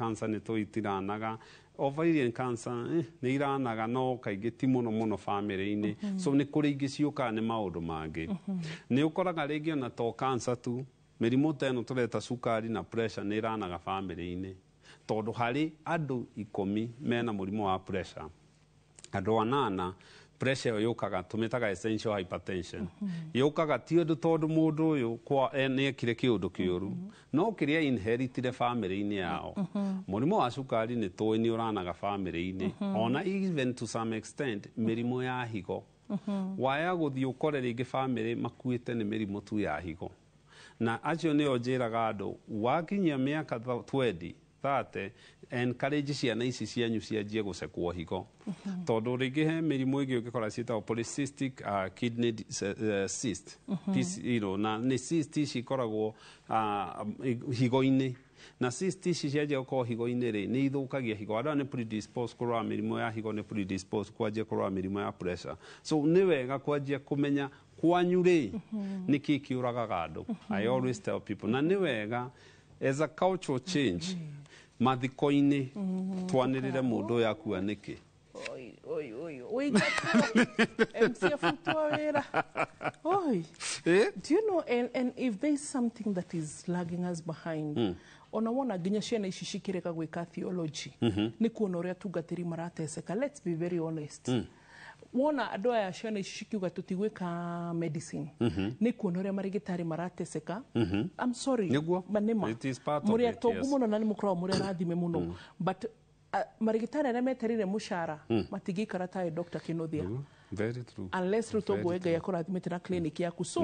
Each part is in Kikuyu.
Cancer nĩ tũĩ itiranaga. Ovarian cancer nĩ iranaga no kaingĩ ti mũno mũno famĩlĩ-inĩ. So nĩ kũrĩ ingĩ ciũkaga nĩ maũndũ mangĩ. Nĩ ũkoraga rĩngĩ ona to cancer tu, mĩrimũ ta ĩno tũreta cukari na pressure nĩ ĩranaga famĩlĩ-inĩ, tondũ harĩ andũ 10 mena mũrimũ wa pressure, andũ 8 pressure ĩyo yũkaga, tũmĩtaga essential hypertension. Yũkaga ti ũndũ tondũ mũndũ ũyũ kwa nĩ ekire kĩũndũ kĩũru, no kĩrĩa inheritire famĩlĩ-inĩ yao. Mũrimũ wa cukari nĩ tũĩ nĩ ũranaga famĩlĩ-inĩ, ona even to some extent mĩrimũ ya higo. Waya gũthiĩ ũkore rĩngĩ famĩlĩ makuĩte nĩ mĩrimũ tu ya higo. Na acio nĩo njĩraga andũ, wakinyia mĩaka 20 30, encourage ciana ici cianyu cianjie gũcekwo higo, tondũ rĩngĩ he mĩrimũ ĩngĩ ũngĩkora ciĩtagwo polycystic kidney cyst. PC, na nĩ cyst ici ikoragwo higo-inĩ, na cyst ici cianjia gũkorwo higo-inĩ rĩ, nĩ ithũkagia higo. Andũ aya nĩ predispose kũrwara mĩrimũ ya higo, nĩ predispose kwanjia kũrwara mĩrimũ ya pressure. So nĩ wega kwanjia kũmenya kwanyu rĩ, nĩ kĩ kĩũragaga andũ. I always tell people, na nĩ wega as a cultural change, mathiko-inĩ twanĩrĩre mũndũ ũyũ akua nĩkĩ. Oi, oi, oi, ũingatwo. MC afutwo wĩra. Oi. Do you know, and if there is something that is lagging us behind, ona wona nginya ciana ici cikĩrega gwĩka theology, nĩ kuona ũrĩa atungatĩri marateseka. Let's be very honest. Wona andũ aya, ciana ici cikiuga tũtigwĩka medicine, nĩ kuona ũrĩa marĩgĩtarĩ marateseka. I'm sorry. Nĩguo. Ma nĩma. It is part of Mũrĩ it, atongu yes. mũno na nĩ mũkoragwo mũrĩ arathime mũno, but marĩgĩtarĩ arĩa metereire mũcara matingĩikara taĩ Dr. Kinuthia. Very true. Unless rĩu toguo Ngai akũrathimĩte na clinic yaku. So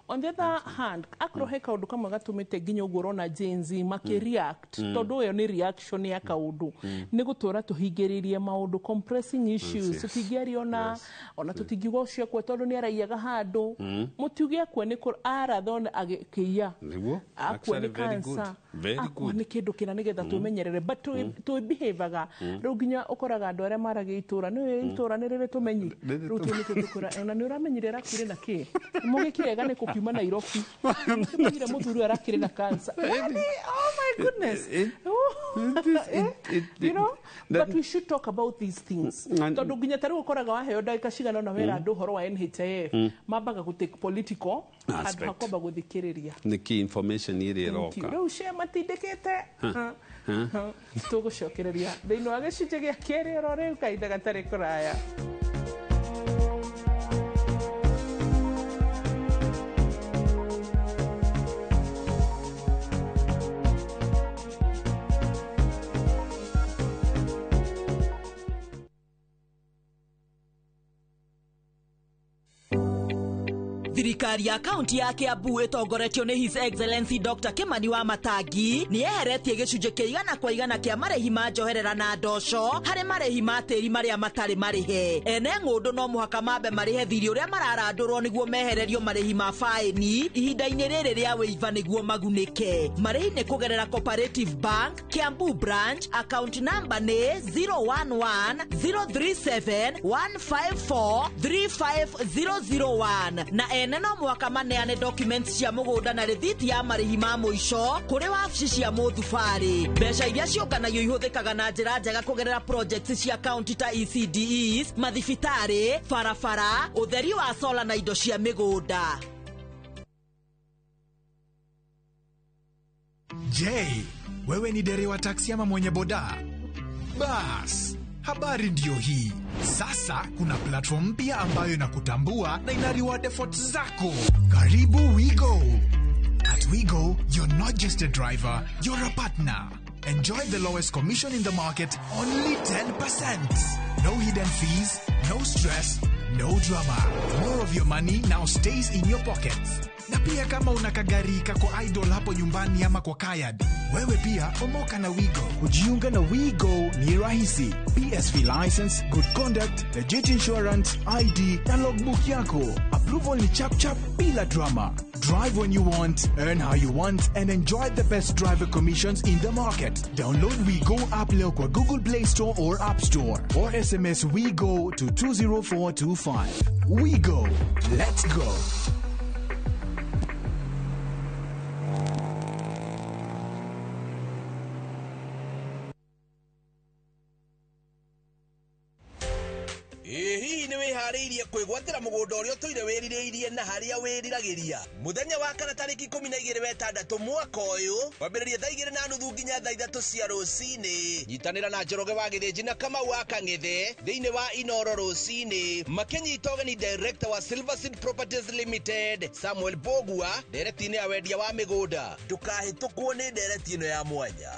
on the other hand, akorwo he kaũndũ kamwe gatũmĩte nginya ũguo ũrona Gen Z makĩreact, tondũ ĩyo nĩ reaction ya kaũndũ, nĩ gũtũra tũhingĩrĩirie maũndũ, compressing issues. Tũtingĩaria ona ona tũtingiuga ũcio akue tondũ nĩ araiyaga handũ. Mũtiuge akue nĩ arathon agĩkĩiya. Nĩguo. Akua nĩ Actually, very good. cancer, Very akua good. nĩ kĩndũ kĩna, nĩgetha twĩmenyerere, but twĩbehavaga rĩu nginya ũkoraga andũ arĩa maragia itũra nĩ itũra nĩ rĩrĩ tũmenyi. Rĩrĩ. Rĩu tũ nĩtũ tũkwĩra ona nĩ ũramenyire arakire na kĩ, mũgĩkire nĩ kũkiuma Nairobi, mũkĩmenyire mũthuri ũyũ arakire na cancer. Yani, oh my goodness. You know, but we should talk about these things, tondũ nginya ta rĩu ũkoraga waheo ndagĩka cigana ũna wera andũ ũhoro wa NHIF, mambaga gũ take political handũ Aspect. ha kwamba gũthikĩrĩria Nĩ key information ĩrĩa Thank you. ĩroka. Rĩu cia matindĩkĩte tũgũcokereria thĩinĩ wa gĩcunjĩ gĩa kerĩ oro rĩu, kahinda gatarĩ kũraya. Thirikari ya kaunti ya Kiambu ĩtongoretio nĩ His Excellency Dr. Kimani wa Matangi nĩ yeheretie gĩcunjĩ kĩa 100% kĩa marĩhi ma njoherera na ndoco harĩ marĩhi ma tĩri marĩa matarĩ marĩhe. Ene ng'ũndũ no mũhaka mambe marĩhe thirĩ ũrĩa mararandũrwo nĩguo mehererio marĩhi ma faĩni ihinda-inĩ rĩrĩ rĩa wĩiva nĩguo magunĩke. Marĩhi nĩ kũgerera Cooperative Bank Kiambu branch, account number nĩ 011 037 154 35001, na ene no mũhaka maneane documents cia mũgũnda na rĩthiti ya marĩhi ma mũico kũrĩ wabici cia mũthubarĩ. Mbeca iria ciũnganagio ihũthĩkaga na njĩra njega kũgerera projects cia kaunti ta ECDEs, mathibitarĩ, barabara, ũtheri wa sola na indo cia mĩgũnda. Je, wewe ni dereva taksi ama mwenye boda? Bas, habari ndiyo hii. Sasa kuna platform mpya ambayo inakutambua na ina reward efforts zako. Karibu WeGo. At WeGo, you're not just a driver, you're a partner. Enjoy the lowest commission in the market, only 10%. No hidden fees, no stress, no drama. More of your money now stays in your pockets. Na pia kama una kagari kako idle hapo nyumbani ama kwa kayad, wewe pia omoka na WeGo. Kujiunga na WeGo ni rahisi. PSV license, good conduct, legit insurance, ID na logbook yako. Approval ni chap chap bila drama. Drive when you want, earn how you want, and enjoy the best driver commissions in the market. Download WeGo app leo kwa Google Play Store or App Store, or SMS WeGo to 20425. WeGo. Let's go. Wĩharĩirie kwĩgwatĩra mũgũnda ũrĩa ũtũire wĩrirĩirie na harĩa wĩriragĩria. Mũthenya wa kana tarĩki 12 wetandatũ mwaka ũyũ, kwambĩrĩria thaa 2:30 nginya thaa 3 cia rũcinĩ. Nyitanĩra na Njoroge wa Gĩthĩnji na Kamau wa Kang'ethe thĩinĩ wa Inoro rũcinĩ, makĩnyita ũgeni director wa Silver Seed Properties Limited Samuel Bogua ndereti-inĩ ya wendia wa mĩgũnda. Ndũkahĩtũkwo nĩ ndereti ĩno ya mwanya.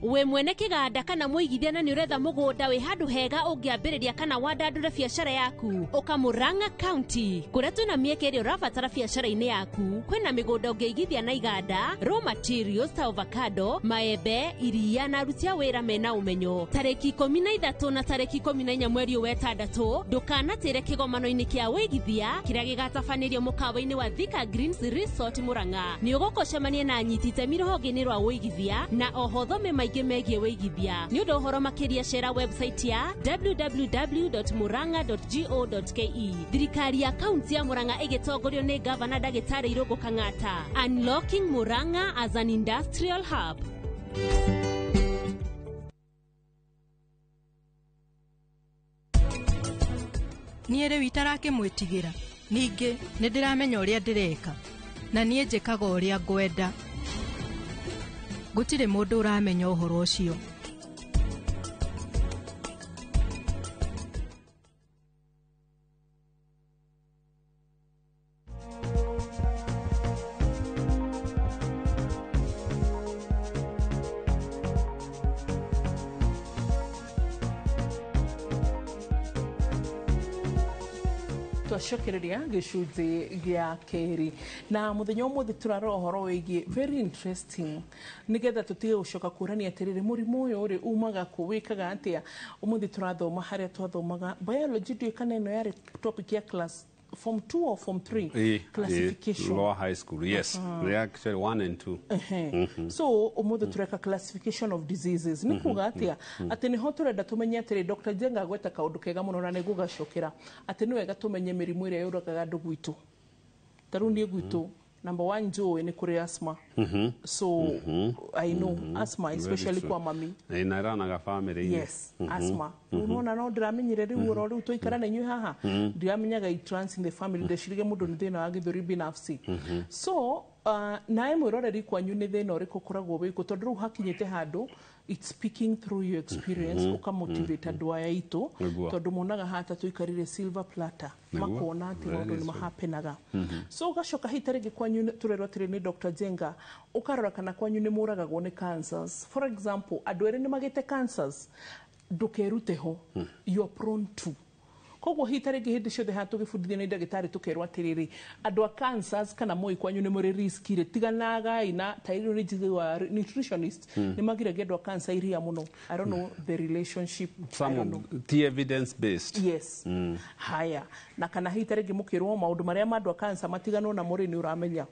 We mwene kiganda kana muigithia na nĩ ũretha mũgũnda wĩ handũ hega ũngĩambĩrĩria kana wandandũre biacara yaku, ũka Murang'a County kũrĩa twĩna mĩeke ĩrĩa ũrabatara biacara-inĩ yaku. Kwĩna mĩgũnda ũngĩigithia na iganda, raw materials ta avocado, maembe, iria na aruti a wĩra mena ũmenyo. Tarĩki 13 na tarĩki 14 mweri ũyũ wetandatũ, ndũkanatĩre kĩgomano-inĩ kĩa wĩigithia kĩrĩa gĩgatabanĩrio mũkawa-inĩ wa Thika Greens Resort Murang'a. Nĩ ũgũka ũcemanie na anyiti itemi rũhonge-inĩ rwa wĩigithia na oho thome maingĩ megiĩ wĩigithia. Nĩ ũndũ ũhoro makĩria cera website ya www.murang'a.go.ke. Thirikari ya kaunti ya Murang'a ĩgĩtongorio nĩ gavana Ndagĩtarĩ Irũngũ Kang'ata. Unlocking Murang'a as an industrial hub. Niĩ rĩu itarakĩmwĩtigĩra. Ningĩ nĩ ndĩramenya ũrĩa ndĩreka, na niĩ njĩkaga ũrĩa ngwenda. Gũtirĩ mũndũ ũramenya ũhoro ũcio. Twacokereria gĩcunjĩ gĩa kerĩ na mũthenya ũmũthĩ tũrarora ũhoro wĩgiĩ very interesting, nĩgetha tũtige gũcoka kũrania atĩrĩrĩ, mũrimũ ũyũ rĩ umaga kũ, wĩkaga atĩa. Ũmũthĩ tũrathoma harĩa twathomaga biology, ndiũĩ kana ĩno yarĩ topic ya class form 2 or form 3, classification. Lower high school, yes. They are actually 1 and 2. So ũmũthĩ tũreka classification of diseases. Nĩ kuga atĩa? Atĩ nĩho tũrenda tũmenye atĩrĩ, Dr. Njenga agweta kaũndũ kega mũno na nĩ ngũgacokera, atĩ nĩ wega tũmenye mĩrimũ ĩrĩa yũragaga andũ gwitũ. Ta rĩu niĩ gwitũ number 1 njũĩ nĩ kũrĩ asthma. So I know asthma especially kwa mami. Na ĩranaga family-inĩ. Yes, asthma. Unaona no ndĩramenyire rĩu oro rĩu twaikara na inyuĩ haha, ndiramenyaga it runs in the family, ndeciririe mũndũ nĩ thĩna wa gĩthũri binafsi. So nawe mwĩroreri kwanyu nĩ thĩna ũrĩkũ ũkoragwo wĩkũ, tondũ rĩu hakinyĩte handũ it's speaking through your experience, ũkamotivate andũ aya aitũ, tondũ monaga hata tũikarire silver platter, makona atĩ maũndũ nĩ mahapenaga. So ũgacoka hihi ta rĩngĩ kwanyu tũrerwo atĩrĩ nĩ Dr. Njenga, ũkarora kana kwanyu nĩ mũragagwo nĩ cancers. For example, andũ erĩ nĩ magĩte cancers, ndũkerute ho, you are prone to. Koguo hihi ta rĩngĩ hĩndĩ ciothe haha tũgĩbundithio nĩ ndagĩtarĩ tũkerwo atĩrĩrĩ, andũ a cancers kana mũĩ kwanyu nĩ mũrĩ risk rĩ, tiganagai na ta rĩu nĩ njiguaga nutritionist nĩ magiragia andũ a cancer iria mũno. I don't know the relationship. I don't know. Ti evidence based. Yes. Haya, na kana hihi ta rĩngĩ mũkĩrwo maũndũ marĩa ma andũ a cancer matiganwo namo rĩ, nĩ ũramenya.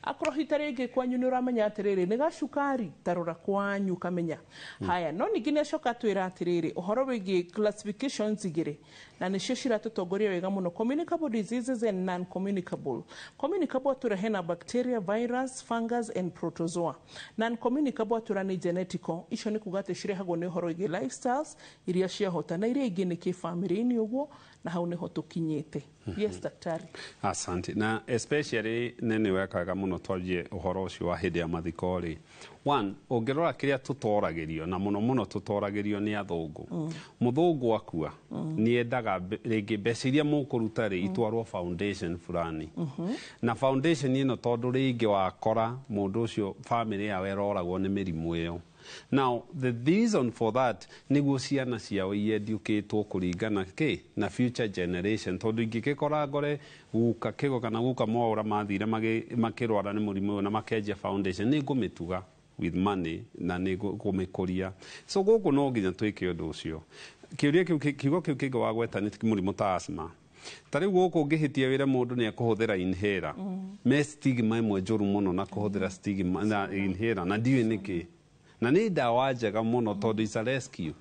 Akorwo hihi ta rĩngĩ kwanyu nĩ ũramenya atĩrĩrĩ, nĩ gacukari, ta rora kwanyu kamenya. Haya, no ningĩ nĩ acoka atwĩra atĩrĩrĩ, ũhoro wĩgiĩ classifications igĩrĩ, na nĩcio ciratũtongoria wega mũno, communicable diseases and non-communicable. Communicable atwĩra hena bacteria, virus, fungus and protozoa. Non-communicable atwĩra nĩ genetical, icio nĩ kuga atĩ cirehagwo nĩ ũhoro wĩgiĩ lifestyles iria ciahota, na iria ingĩ nĩ kĩbamĩrĩ-inĩ ũguo, na hau nĩho tũkinyĩte. Yes, daktari. Asante. Na especially nĩ wekaga mũno twarie ũhoro ũcio wa hĩndĩ ya mathiko rĩ. One, ũngĩrora kĩrĩa tũtoragĩrio, na mũno mũno tũtoragĩrio nĩ athũngũ. Mũthũngũ akua, nĩ endaga rĩngĩ mbeca iria mũkũruta rĩ, itwarwo foundation fulani. Na foundation ĩno tondũ rĩngĩ wakora mũndũ ũcio family yao ĩroragwo nĩ mĩrimũ ĩyo. Now, the reason for that nĩguo ciana ciao iedukĩtwo kũringana kĩ na future generation, tondũ ingĩgĩkora ngore guka kĩgo kana guka mwaũra mathire makĩrwara nĩ mũrimũ ũyũ na makenjia foundation, nĩ ngũmĩtuga with money na nĩ ngũmĩkũria. So gũkũ no nginya twĩke ũndũ ũcio. Kĩũria kĩu, kiugo kĩu kĩngĩ wagweta nĩ mũrimũ ta asthma. Ta rĩu gũkũ ũngĩhĩtia wĩra mũndũ nĩ ekũhũthĩra inhaler. Me stigma ĩmwe njũru mũno na kũhũthĩra stigma na inhaler, na ndiũĩ nĩkĩ. Na nĩ ndawa njega mũno tondũ it's a rescue.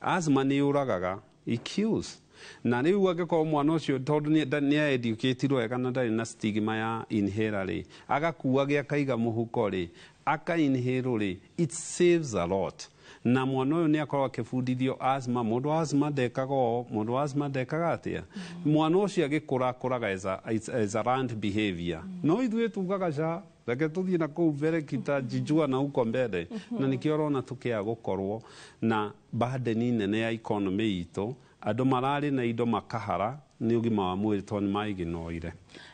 Asthma nĩ yũragaga, it kills. Na rĩu angĩkorwo mwana ũcio, tondũ nĩ educated wega na ndarĩ na stigma ya inhaler rĩ, agakua gĩa akaiga mũhuko rĩ, aka inhale rĩ, it saves a lot. Na mwana ũyũ nĩ akorwo akĩbundithio asthma, mũndũ wa asthma ndekaga ũũ, mũndũ wa asthma ndekaga atĩa. Mwana ũcio agĩkũra akũraga as a learned behavior. No ithuĩ tugaga ca reke tũthiĩ na kũu mbere, kitajijua na huko mbele. Na nĩkĩo ũrona tũkĩaga gũkorwo na burden nene ya economy itũ. Andũ mararĩ na indo makahara nĩ ũgima wa mwĩrĩ tondũ nĩ maiginoire.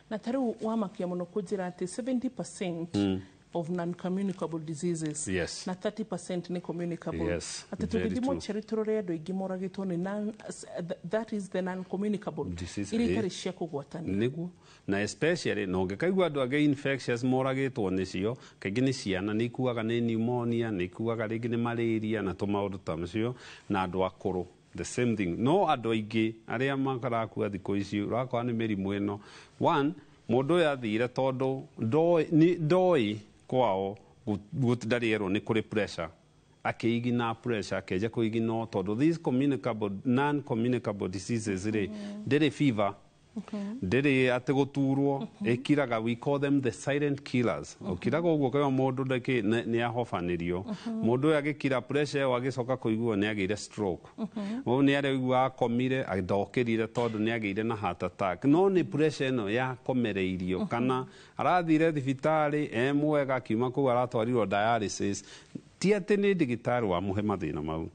Na ta rĩu wamakia mũno kũnjĩra atĩ 70% of non-communicable diseases na 30% nĩ communicable. Atĩ Very tũgĩthiĩ true. mochari tũrore andũ aingĩ moragĩtwo nĩ that is the non-communicable disease, iria itarĩ cia kũgwatania. Nĩguo, na especially na ũngĩkaigua andũ angĩ infectious moragĩtwo nĩcio, kaingĩ nĩ ciana, nĩ ikuaga nĩ pneumonia, nĩ ikuaga rĩngĩ nĩ malaria na tũmaũndũ ta macio, na andũ akũrũ the same thing. No andũ aingĩ arĩa makarakua thikũ ici, ũrakora nĩ mĩrimũ ĩno. One, mũndũ ũyũ athire tondũ ndoĩ kwao ndarĩ erwo nĩ kũrĩ pressure, akĩigina pressure, akĩanjia kũigino, tondũ these communicable, non communicable diseases rĩ, ndĩrĩ fever, ndĩrĩ atĩ gũturwo, ĩkiraga. We call them the silent killers. Ũkiraga ũguo ũkaigua mũndũ ndakĩ nĩ ahobanĩrio. Mũndũ ũyũ agĩkira pressure ĩyo, agĩcoka kũigua nĩ agĩire stroke. Ũyũ nĩ araigua akomire, ndokĩrire tondũ nĩ agĩire na heart attack, no nĩ pressure ĩno yakomereirio, kana arathire thibitarĩ e mwega, akiuma kũu aratwarirwo dialysis. Ti atĩ nĩ ndagĩtarĩ wamũhe mathĩna mau,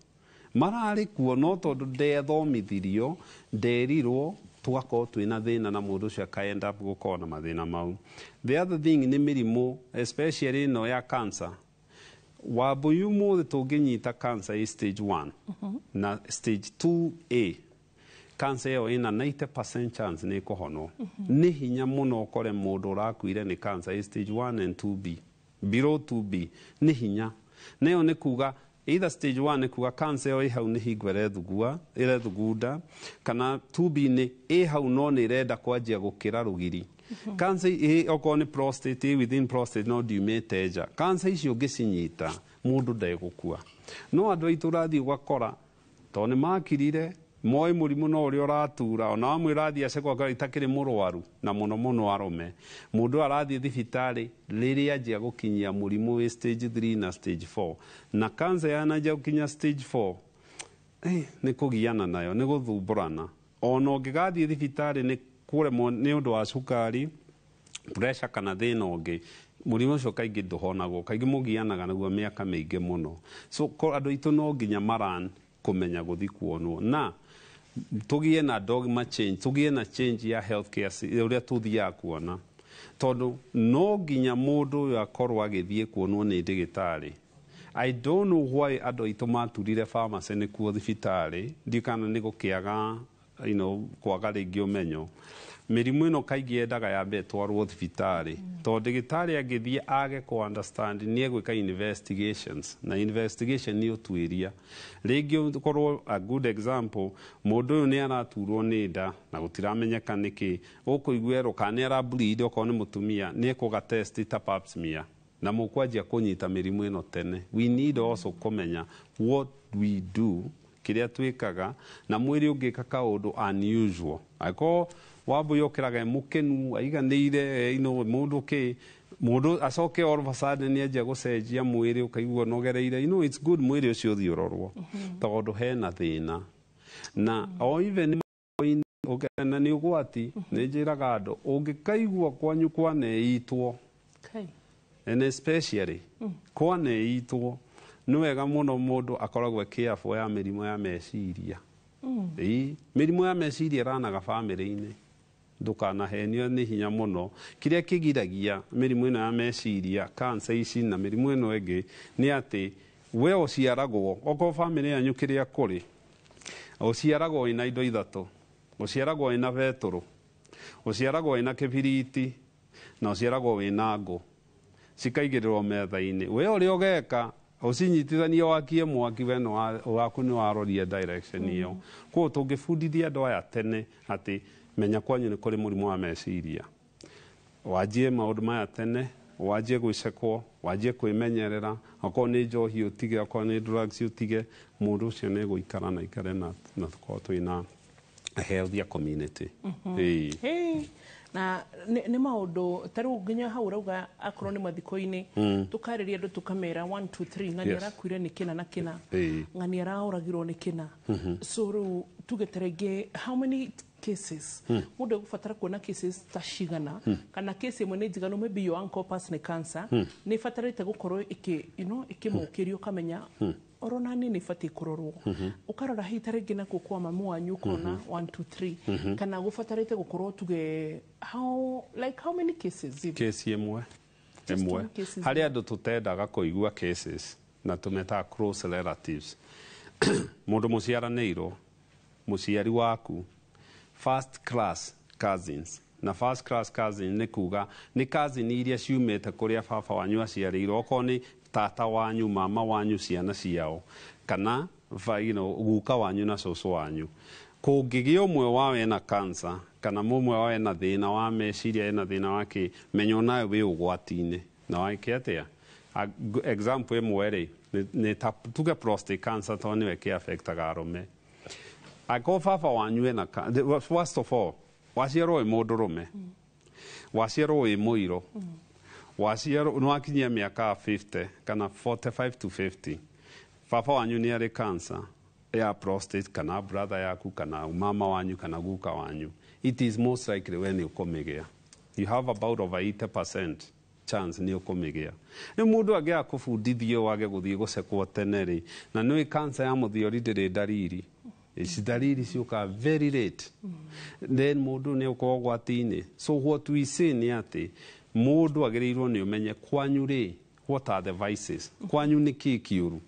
mararĩ kuo, no tondũ ndethomithirio, nderirwo, tũgakorwo twĩna thĩna na mũndũ ũcio aka end up gũkorwo na mathĩna mau. The other thing nĩ mĩrimũ, especially ĩno ya cancer. Wambũi, ũmũthĩ tũngĩnyita cancer ĩ stage 1 na stage 2A, cancer ĩyo ĩna 90% chance nĩ ĩkũhonwo. Nĩ hinya mũno ũkore mũndũ ũrakuire nĩ cancer ĩ stage 1 and 2B, below 2B nĩ hinya. Nayo nĩ kuga either stage 1 nĩ kuga cancer ĩyo ĩ hau nĩ hingo ĩrethugua, ĩrethugunda, kana 2B nĩ ĩ hau no nĩ ĩrenda kwanjia gũkĩra rũgiri. Cancer ĩ okorwo nĩ prostate, ĩ within prostate no ndiumĩte nja. Cancer icio ũngĩcinyita, mũndũ ndegũkua. No andũ aitũ ũrathiĩ ũgakora tondũ nĩ makirire moĩ mũrimũ no ũrĩa ũratura, ona wamwĩra athiĩ acekwo akora itakĩrĩ mũrwaru, na mũno mũno arũme. Mũndũ arathiĩ thibitarĩ rĩrĩa anjia gũkinyia mũrimũ wĩ stage 3 na stage 4. Na cancer yananjia gũkinya stage 4, nĩ kũgiana nayo, nĩ gũthumbũrana. Ona ũngĩgathiĩ thibitarĩ nĩ kũremwo nĩ ũndũ wa cukari, pressure kana thĩna ũngĩ, mũrimũ ũcio kaingĩ ndũhonagwo, kaingĩ mũgianaga naguo mĩaka mĩingĩ mũno. So andũ aitũ no nginya maran kũmenya gũthiĩ kuonwo, na tũgĩe na dogma change, tũgĩe na change ya healthcare ũrĩa tũthiaga kuona, tondũ no nginya mũndũ ũyũ akorwo agĩthiĩ kuonwo nĩ ndĩgĩtarĩ. I don't know why andũ aitũ maturire pharmacy nĩkuo thibitarĩ, ndiũ kana nĩ gũkĩaga kwaga rĩngĩ ũmenyo. Mĩrimũ ĩno kaingĩ yendaga yambe ĩtwarwo thibitarĩ, tondũ ndĩgĩtarĩ angĩthiĩ age kũ understand, nĩ egwĩka investigations, na investigation nĩ ũtuĩria. Rĩngĩ ũkorwo, a good example, mũndũ ũyũ nĩ araturwo nĩ nda na gũtiramenyeka nĩkĩ, ũkũigua kana nĩ ara bleed, okorwo nĩ mũtumia nĩ ekũga test ta pap smear, na mũkwanjia kũnyita mĩrimũ ĩno tene. We need also kũmenya what we do, kĩrĩa twĩkaga na mwĩrĩ ũngĩka kaũndũ unusual. Angĩkorwo Wambũi okĩraga e mũkenu, aiganĩire, mũndũ kĩ mũndũ acoke all of a sudden nĩ anjia gũcenjia mwĩrĩ, ũkaigua ũnogereire, it's good mwĩrĩ ũcio ũthiĩ ũrorwo tondũ hena thĩna. Na o even na nĩ ũgwati, nĩ njĩraga andũ, ũngĩkaigua kwanyu kwaneitwo, and especially kwaneitwo, nĩ wega mũno mũndũ akoragwo careful ya mĩrimũ ya meciria. Ĩĩ, mĩrimũ ya meciria ĩranaga bamĩrĩ-inĩ, ndũkanahenio, nĩ hinya mũno. Kĩrĩa kĩgiragia mĩrimũ ĩno ya meciria, cancer ici na mĩrimũ ĩno ĩngĩ, nĩ atĩ we ũciaragwo, okorwo bamĩrĩ yanyu kĩrĩa kũrĩ, ũciaragwo wĩna indo ithatũ: ũciaragwo wĩna betũrũ, ũciaragwo wĩna kĩbiriti, na ũciaragwo wĩna ngũ, cikaigĩrĩrwo metha-inĩ. We ũrĩa ũgeka ũcinyitithanie wakie mwaki, we waku nĩ waroria direction ĩyo. Koguo tũngĩbundithia andũ aya tene atĩ menya kwanyu nĩ kũrĩ mũrimũ wa meciria, wanjie maũndũ maya tene, wanjie gwĩcekwo, wanjie kwĩmenyerera, okorwo nĩ njohi ũtige, okorwo nĩ drugs ũtige, mũndũ ũcio nĩ egũikara na ikare na tũkorwo twĩna a healthier community. Ĩĩ. Hey, na nĩ maũndũ ta rĩu nginya hau ũrauga akorwo nĩ mathiko-inĩ, tũkarĩria andũ, tũkamera 1 2 3, ng'ani arakuire nĩ kĩna na kĩna, ng'ani araoragirwo nĩ kĩna. So rĩu tuge ta rĩngĩ how many cases mũndũ egũbatara kuona, cases ta cigana, kana case ĩmwe nĩ njiganu? Maybe your uncle pass nĩ cancer, nĩ ĩbatarĩte gũkorwo ĩkĩ you know ĩkĩmũkĩrio, ũkamenya orona nĩ batiĩ kũrorwo, ũkarora hihi ta rĩngĩ nakuo kwa mamu wanyu ũkona 1 2 3, kana gũbatarĩte gũkorwo tuge how, like how many cases even? Kesi ĩmwe. Just Ĩmwe. one cases. Harĩ andũ tũtendaga kũigua cases na tũmetaga close relatives, mũndũ mũciaranĩirwo, mũciari waku, first class cousins. Na first class cousin nĩ kuga nĩ cousin iria ciumĩte kũrĩa baba wanyu aciarĩirwo, okorwo nĩ tata wanyu, mama wanyu, ciana ciao, kana guka wanyu na cũcũ wanyu. Kũngĩgĩa ũmwe wao ena cancer kana mũmwe wao ena thĩna wa meciria, ena thĩna wa kĩ, menya onawe wĩ ũgwati-inĩ. Na wake atĩa? Example ĩmwe rĩ, nĩ ta tuge prostate cancer, tondũ nĩwe kĩ-affectaga arũme. Angĩkorwo baba wanyu ena first of all, waciarwo wĩ mũndũrũme, waciarwo wĩ mũirũ, waciarwo nĩ wakinyia mĩaka 50 kana 45 to 50, baba wanyu nĩ arĩ cancer ya prostate, kana brother yaku, kana mama wanyu, kana guka wanyu, it is most likely we nĩ ũkũmĩgĩa. You have about over 80% chance nĩ ũkũmĩgĩa. Rĩu mũndũ angĩaga kũbundithio wage gũthiĩ gũcekwo tene rĩ, na nĩ cancer ya mũthiori ndĩrĩ ndariri, ici ndariri ciũkaga very late, then mũndũ nĩ ũkorwo ũgwati-inĩ. So what we say nĩ atĩ mũndũ agĩrĩirwo nĩ ũmenye kwanyu rĩ, what are the vices kwanyu, nĩ kĩ kĩũru.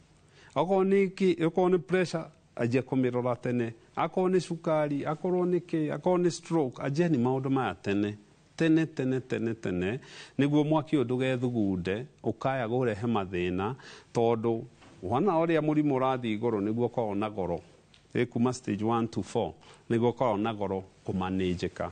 Okorwo nĩ okorwo nĩ pressure, anjie kũmĩrora tene. Akorwo nĩ cukari, akorwo nĩ kĩ, akorwo nĩ stroke, anjie nĩ maũndũ maya tene tene tene tene tene, nĩguo mwaki ũyũ ndũgethugunde ũkaya kũrehe mathĩna, tondũ wona ũrĩa mũrimũ ũrathiĩ igũrũ nĩguo ũkoragwo na goro. Ĩ kuma stage 1 to 4 nĩguo ũkoragwo na goro kũmanĩnjĩka,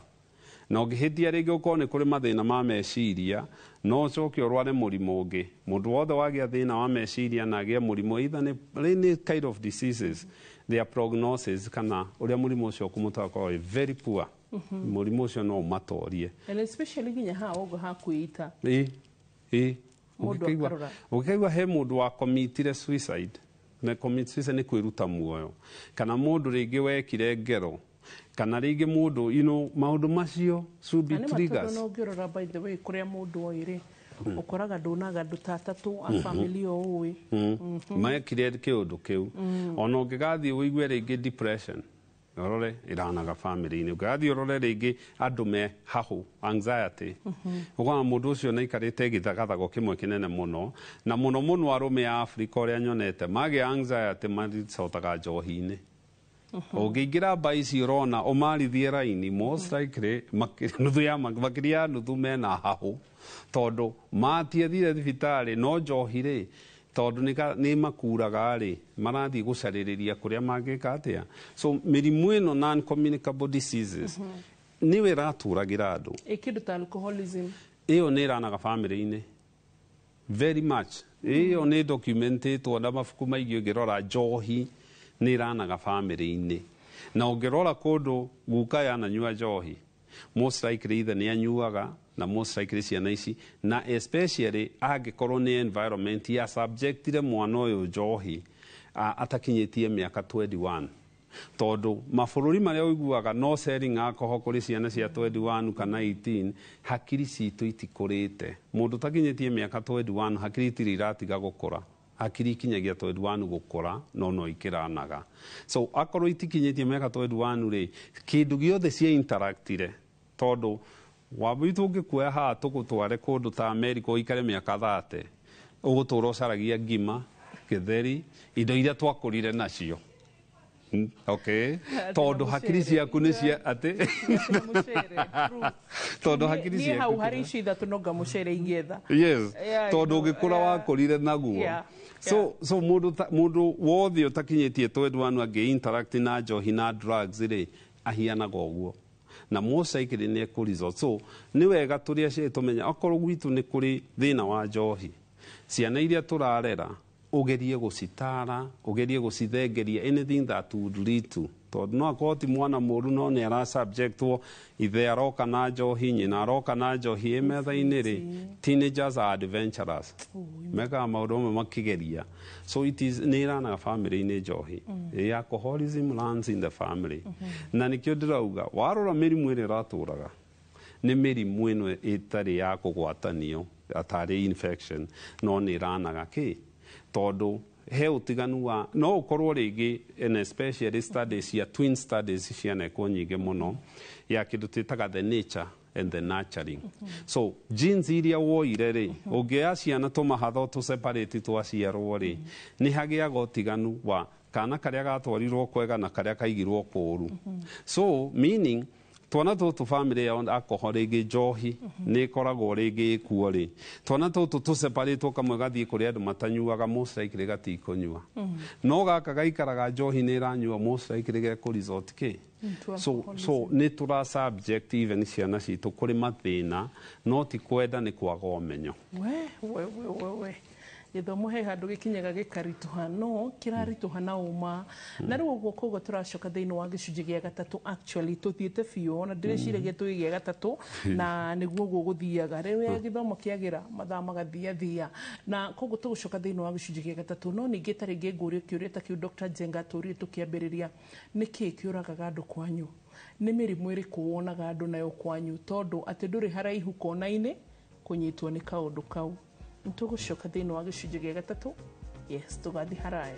na ũngĩhĩtia rĩngĩ ũkorwo nĩ kũrĩ mathĩna ma meciria, no ũcoke ũrware mũrimũ ũngĩ. Mũndũ wothe wagĩa thĩna wa meciria na agĩe mũrimũ, either nĩ any kind of diseases, their prognosis kana ũrĩa mũrimũ ũcio ũkũmũtwara ũkoragwo wĩ very poor. Mũrimũ ũcio no ũmatorie. And especially nginya haha ũguo hakwĩita. Ĩ. Mũndũ akarora. Ũngĩkaigua he mũndũ wa commitire suicide, na commit suicide nĩ kwĩruta muoyo, kana mũndũ rĩngĩ wekire ngero, kana rĩngĩ mũndũ maũndũ macio should be Na nĩ matondũ triggers. No ũngĩrora, by the way, kũrĩa mũndũ oĩ rĩ, ũkoraga nduonaga andũ ta atatũ a family o ũĩ. Mekire kĩũndũ kĩu. Ona ũngĩgathiĩ ũigue rĩngĩ depression, ũrore ĩranaga family-inĩ. Ũngĩgathiĩ ũrore rĩngĩ andũ me hahũ, anxiety, ũkona mũndũ ũcio nĩaikarĩte gĩthagathago kĩmwe kĩnene mũno. Na mũno mũno arũme a Afrika, ũrĩa nyonete magĩa anxiety maricotaga njohi-inĩ. Ũngĩingĩra mba ici ũrona ũmarithie raini, most likely nuthu ya makĩria ya nuthu mena hahũ, tondũ matiethire thibitarĩ, no njohi rĩ, tondũ nĩ makuraga rĩ, marathiĩ gũcarĩrĩria kũrĩa mangĩka atĩa. So mĩrimũ ĩno non communicable diseases nĩwe ĩratũragĩra andũ. Ĩ kĩndũ ta alcoholism? Ĩyo nĩ ĩranaga family-inĩ very much. Ĩyo nĩ documentetwo na mabuku maingĩ. Ũngĩrora njohi nĩ ĩranaga family-inĩ, na ũngĩrora kũndũ guka yananyua njohi, most likely ithe nĩ anyuaga, na most likely ciana ici, na especially angĩkorwo nĩ environment ya subjectire mwana ũyũ njohi atakinyĩtie mĩaka 21, tondũ mabũrũri marĩa ũiguaga no selling alcohol kũrĩ ciana cia 21 kana 18, hakiri citũ itikũrĩte. Mũndũ ũtakinyĩtie mĩaka 21, hakiri itirĩ iratiga gũkũra. Hakiri ikinyagia 21 gũkũra, no ikĩranaga. So akorwo itikinyĩtie mĩaka 21 rĩ, kĩndũ gĩothe cia interactire, tondũ wambui tũngĩkuoya haha tũgũtware kũndũ ta America ũikare mĩaka 30, ũgũtũra ũcaragia ngima, gĩtheri, indo iria twakũrire nacio. Okay, tondũ hakiri ciaku nĩ cia atĩ tondũ hakiri Niĩ ciaku hau harĩ icio ithatũ no ngamucere ingĩetha. Yes. Yeah, Tondũ ũgĩkũra wakũrire naguo. So mũndũ wothe ũtakinyĩtie 21 angĩ interact na njohi na drugs rĩ, ahianaga ũguo, na most likely nĩ ekũ resort. So nĩ wega tũrĩ aciari tũmenya okorwo gwitũ nĩ kũrĩ thĩna wa njohi, ciana iria tũrarera ũgerie gũcitara, ũgerie gũcithengeria anything that would lead to Tondũ no akorwo ti mwana mũru, no nĩ ara subjectwo, ithe aroka na njohi, nyina aroka na njohi ĩ metha-inĩ rĩ. Teenagers are adventurous, mekaga maũndũ mamwe makĩgeria. So it is nĩ ĩranaga family-inĩ njohi. Alcoholism runs in the family, na nĩkĩo ndĩrauga warora mĩrimũ ĩrĩa ĩratũraga nĩ mĩrimũ ĩno ĩtarĩ ya kũgwatanio atarĩ infection, no nĩ ĩranaga kĩ tondũ he ũtiganu wa no ũkorwo rĩngĩ, and especially studies cia twin studies cianekwo nyingĩ mũno ya kĩndũ twĩtaga the nature and the nurturing. So genes iria woire rĩ, ũngĩoya ciana tũmahatho tũ separate twaciarwo rĩ, nĩ hagĩaga ũtiganu wa kana karĩa gatwarirwo kwega na karĩa kaigirwo kũũru. So meaning twana tũtũ family ya alcohol, rĩngĩ njohi nĩ ĩkoragwo rĩngĩ ĩkuo rĩ, twana tũtũ tũseparĩtwo, kamwe gathiĩ kũrĩ andũ matanyuaga, most likely gatikũnyua, no gaka gaikaraga njohi nĩ ĩranyua, most likely gekũ resort kĩ Into so nĩ tũra subject even ciana citũ kũrĩ mathĩna, no ti kwenda, nĩ kwaga ũmenyo. We we we we we, gĩthomo he handũ gĩkinyaga gĩkaritũha, no kĩraritũha na ũma na rĩu ũguo. Koguo tũracoka thĩinĩ wa gĩcunjĩ gĩa gatatũ. Actually tũthiĩte biũ, ona ndĩreciragia twĩ gĩa gatatũ, na nĩguo ũguo gũthiaga rĩrĩa gĩthomo kĩagĩra mathaa magathiathia, na koguo tũgũcoka thĩinĩ wa gĩcunjĩ gĩa gatatũ. No ningĩ ta rĩngĩ ngũrie kĩũria ta kĩu Dr. Njenga tũrie tũkĩambĩrĩria: nĩkĩĩ kĩũragaga andũ kwanyu? Nĩ mĩrimũ ĩrĩkũ wonaga andũ nayo kwanyu, tondũ atĩ ndũrĩ haraihu kona-inĩ kũnyitwo nĩ kaũndũ kau? Nĩtũgũcoka thĩinĩ wa gĩcunjĩ gĩa gatatũ. Yes, tũgathiĩ haraya.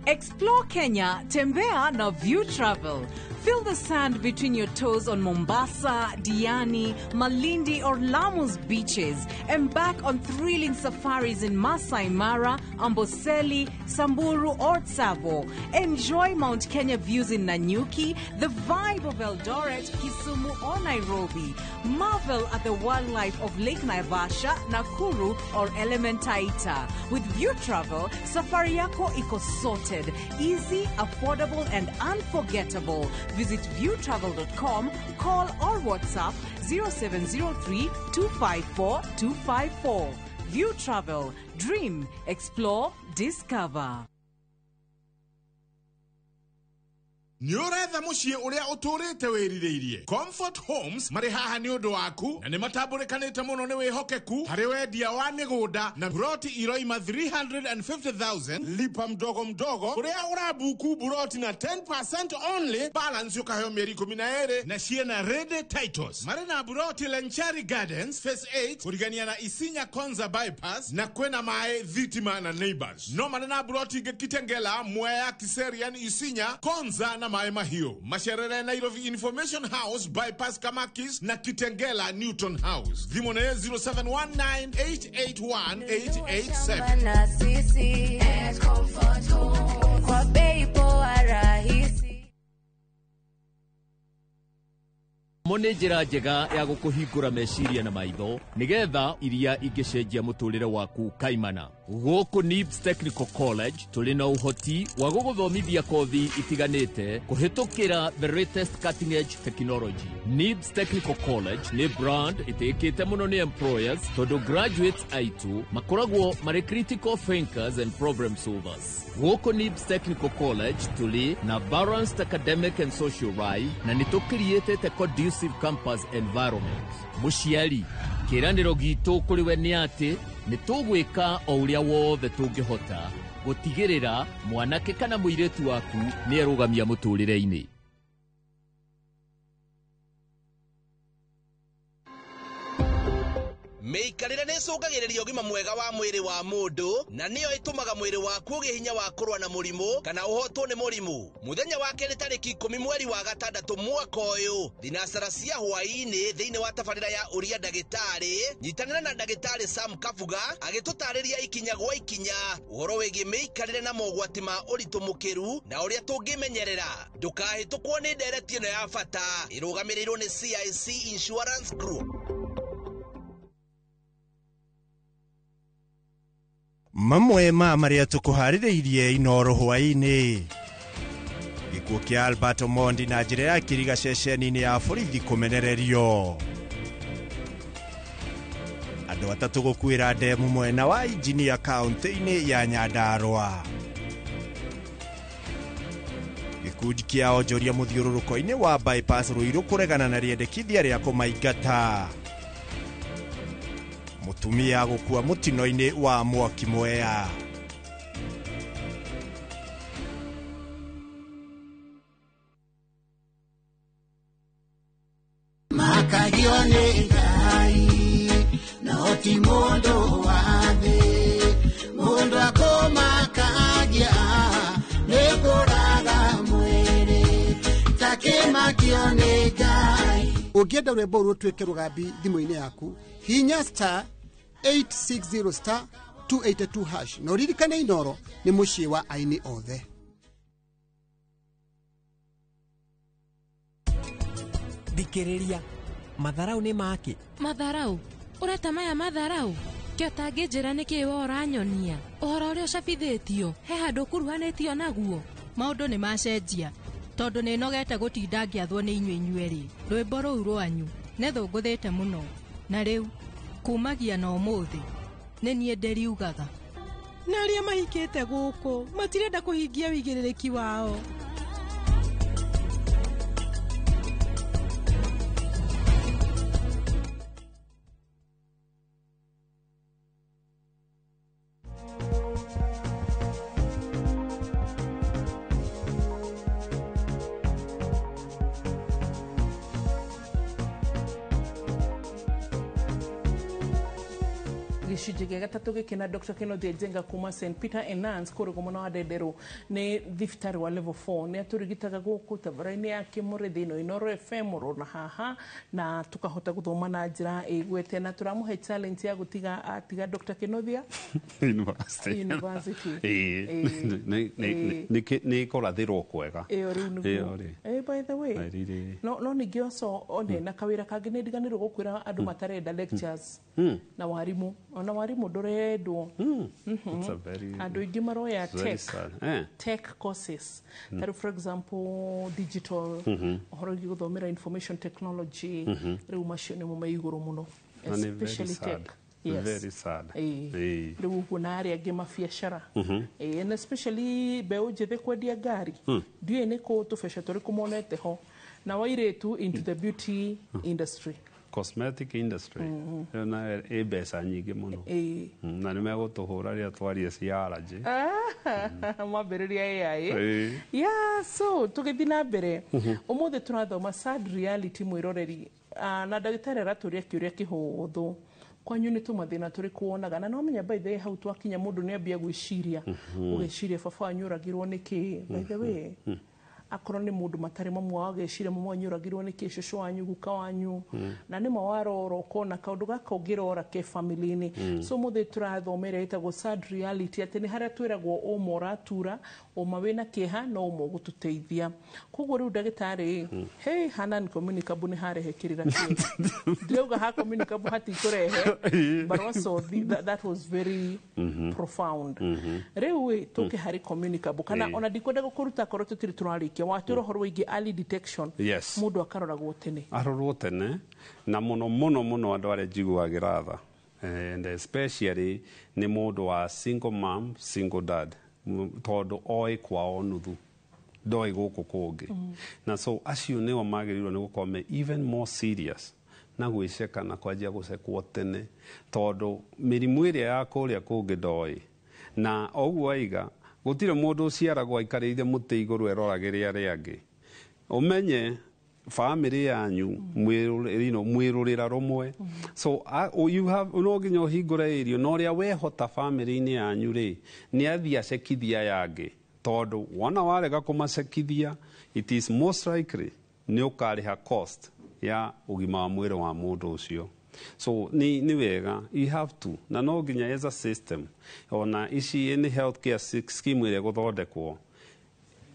Explore Kenya, Tembea na View Travel. Feel the sand between your toes on Mombasa, Diani, Malindi, or Lamu's beaches. Embark on thrilling safaris in Masai Mara, Amboseli, Samburu, or Tsavo. Enjoy Mount Kenya views in Nanyuki, the vibe of Eldoret, Kisumu, or Nairobi. Marvel at the wildlife of Lake Naivasha, Nakuru, or Elementaita. With View Travel, safari yako iko sorted, easy, affordable, and unforgettable. Visit viewtravel.com, call or WhatsApp 0703 254 254. View Travel, dream, explore, discover. Nĩ ũretha mũciĩ ũrĩa ũtũrĩte wĩrirĩirie? Comfort Homes marĩ haha nĩ ũndũ waku, na nĩ matambũrĩkanĩte mũno nĩ wĩhokeku harĩ wendia wa mĩgũnda na buroti iroima 350,000, lipa mdogo mdogo, kũrĩa ũrabuku buroti na 10% only, balance ũkaheo mĩeri 12 na ciĩna ready titles. Marĩ na buroti Lenchari Gardens Phase 8 kũrigania na Isinya Konza bypass, na kwĩna maĩ, thitima na neighbors. No marĩ na buroti ingĩ Kitengela, Mwea, Kiserian, Isinya, Konza na Maĩ Mahiũ. Macerere Nairobi Information House bypass Kamakis na Kitengela Newton House. Thimũ nĩ 0719881887. Na sisi Comfort Home kwa bei poa rahisi. Mo nĩ njĩra njega ya gũkũhingũra meciria na maitho nĩgetha iria ingĩcenjia mũtũrĩre waku kaimana. Gũkũ NIBS Technical College tũrĩ na ũhoti wa gũgũthomithia kothi itiganĩte kũhĩtũkĩra the latest cutting edge technology. NIBS Technical College nĩ brand ĩtĩkĩte mũno nĩ employers, tondũ graduates aitũ makoragwo marĩ critical thinkers and problem solvers. Gũkũ NIBS Technical College tũrĩ na balanced academic and social life, na nĩ tũkiriĩtĩte conducive campus environment. Mũciari, kĩĩranĩro gitũ kũrĩ we nĩ atĩ nĩ tũgwĩka o ũrĩa wothe tũngĩhota gũtigĩrĩra mwanake kana mũirĩtu waku nĩ erũgamia mũtũrĩre-inĩ. Mĩikarĩre nĩ ĩcũngagĩrĩria ũgima mwega wa mwĩrĩ wa mũndũ, na nĩyo ĩtũmaga mwĩrĩ waku ũgĩe hinya wa kũrũa na mũrimũ kana ũhotwo nĩ mũrimũ. Mũthenya wa kerĩ tarĩki 10 mweri wa gatandatũ mwaka ũyũ, thinacara cia hwaĩ-inĩ, thĩinĩ wa tabarĩra ya Ũria Ndagĩtarĩ, nyitanĩra na Ndagĩtarĩ Sam Kabuga agĩtũtarĩria ikinya gwa ikinya ũhoro wĩgiĩ mĩikarĩre na mogwati ma ũritũ mũkĩru na ũrĩa tũngĩmenyerera. Ndũkahĩtũkwo nĩ ndereti ĩno ya bata ĩrũgamĩrĩirwo nĩ CIC Insurance Group. Mamwe ma marĩa tũkũharĩrĩirie Inoro hwaĩ-inĩ. Gĩkuũ kĩa Albert Omondi na njĩra ya kĩriga ceceni-inĩ ya borithi kũmenererio. Andũ 3 gũkuĩra ndemu mwena wa Injinia kaũntĩ-inĩ ya Nyandarua. Gĩkundi kĩa onjoria mũthiũrũrũko-inĩ wa bypass Ruiru kũregana na rĩendekithia rĩa kũmaingata. Mũtumia gũkua mũtino-inĩ wa mwaki Mwea. Makagio nĩ Ngai no ti mũndũ wa thĩ, mũndũ akũmakagia nĩ kũraga mwĩrĩ takĩmakio nĩ Ngai. Ũngĩenda rwĩmbo rũu rũtuĩke rũgambi thimũ-inĩ yaku, hihinya star 860 star 282 hash na ũririkane Inoro nĩ mũciĩ wa aini othe. Thikĩrĩria, matharau nĩ makĩ? Matharau? Ũreta maya matharau? Kĩo tangĩnjĩra nĩkĩĩ we ũranyonia? Ũhoro ũrĩa ũcabithĩtio, he handũ ũkuruhanĩtio naguo? Maũndũ nĩ macenjia, tondũ nĩ nogete gũtinda ngĩathwo nĩ inyuĩ inyuerĩ. Rwĩmbo rũu rwanyu nĩ thũngũthĩte mũno, na rĩu kumagia na ũmũthĩ nĩ niĩ ndĩriugaga. Na arĩa mahikĩte gũkũ matirenda kũhingia wĩigĩrĩrĩki wao. Gĩcunjĩ gĩa gatatũ gĩkĩ na Dr. Kenneth Njenga kuma St Peter and Nuns kũrĩa mwena wa Ndenderũ nĩ thibitarĩ wa level 4 nĩ atũrigitaga gũkũ tabara-inĩ ya Kĩmũrĩthi ĩno Inoro FM oro na haha, na tũkahota gũthoma na njĩra ĩgwete, na tũramũhe challenge ya gũtiga atiga Dr. Kenothia University. University. Ĩĩ, nĩ kũrathĩrwo kwega. Ĩyo rĩu nĩguo. Ĩyo rĩ. By the way, Rĩrĩ. no ningĩ also one na kawĩra kangĩ nĩ ndiganĩrwo gũkwĩra andũ matarenda lectures na warimũ, ona warimũ ndũrendwo. It's a very Andũ aingĩ maroya it's very tech sad. Tech courses, tarĩu for example digital, ũhoro wĩgiĩ gũthomera information technology, rĩu macio nĩmo me igũrũ mũno, Na nĩ very especially sad. tech. Yes. Very sad. Ĩĩ. Ĩĩ. Rĩu ũguo na arĩa angĩ mabiacara. Ĩĩ, and especially mbeũ njĩthĩ kwendia ngari, ndiũĩ nĩ kũ tũbeca tũrĩkũ monete ho, na wairĩtu into the beauty industry. Cosmetic industry. Ĩyo nayo ĩ mbeca nyingĩ mũno. Ĩĩ. Na nĩ megũtũhũra rĩrĩa twaria cia allergy. Mambĩrĩria AI. Ĩĩ. Yeah, so tũgĩthiĩ na mbere, ũmũthĩ tũrathoma sad reality mwĩroreri. Na ndagĩtarĩ aratũria kĩũria kĩhũthũ, kwanyu nĩ tũmathĩna tũrĩkũ wonaga? Na nomenya by the way hau twakinya mũndũ nĩ ambia gwĩciria, ũgeciria baba wanyu oragirwo nĩkĩ, by the way akorwo nĩ mũndũ matarĩ mamu wao, ageciria mamu wanyu oragirwo nĩkĩ, cũcũ wanyu, guka wanyu, na nĩma warora ũkona kaũndũ gaka ũngĩrora ke family-inĩ. So mũthĩ tũrathomera ĩtagwo sad reality, atĩ nĩ harĩa twĩragwo ũma ũratura, ũma wĩna kĩeha, no ũma ũgũtũteithia. Koguo rĩu ndagĩtarĩ, hey, hana non communicable nĩ harehe kĩrĩra kĩega, ndirauga ha communicable hatikũrehe, but also that was very profound. Rĩu ĩ tũke harĩ communicable kana ona ndikwenda gũkũruta korwo tũtirĩ tũrarĩkia, watwĩra ũhoro wĩgiĩ early detection. Yes. Mũndũ akaroragwo tene. Arorwo tene, na mũno mũno mũno andũ arĩa njiguagĩra tha, and especially nĩ mũndũ wa single mom, single dad, tondũ oĩ kwao nuthu, ndoĩ gũkũ kũngĩ, na so acio nĩo magĩrĩirwo nĩ gũkorwo me even more serious na gwĩceka na kwanjia gũcekwo tene, tondũ mĩrimũ ĩrĩa ya kũrĩa kũngĩ ndoĩ. Na ũguo aiga gũtirĩ mũndũ ũciaragwo aikarĩire mũtĩ igũrũ eroragĩre arĩa angĩ. Ũmenye family yanyu mwĩrũrĩra rũmwe, so you have no nginya ũhingũre irio na ũrĩa wehota family-inĩ yanyu rĩ, nĩ athiĩ acekithia aya angĩ, tondũ wona warega kũmacekithia, it is most likely nĩ ũkarĩha cost ya ũgima wa mwĩrĩ wa mũndũ ũcio. So nĩ wega, you have to, na no nginya as a system, ona ici nĩ healthcare scheme ĩrĩa ĩgũthondekwo,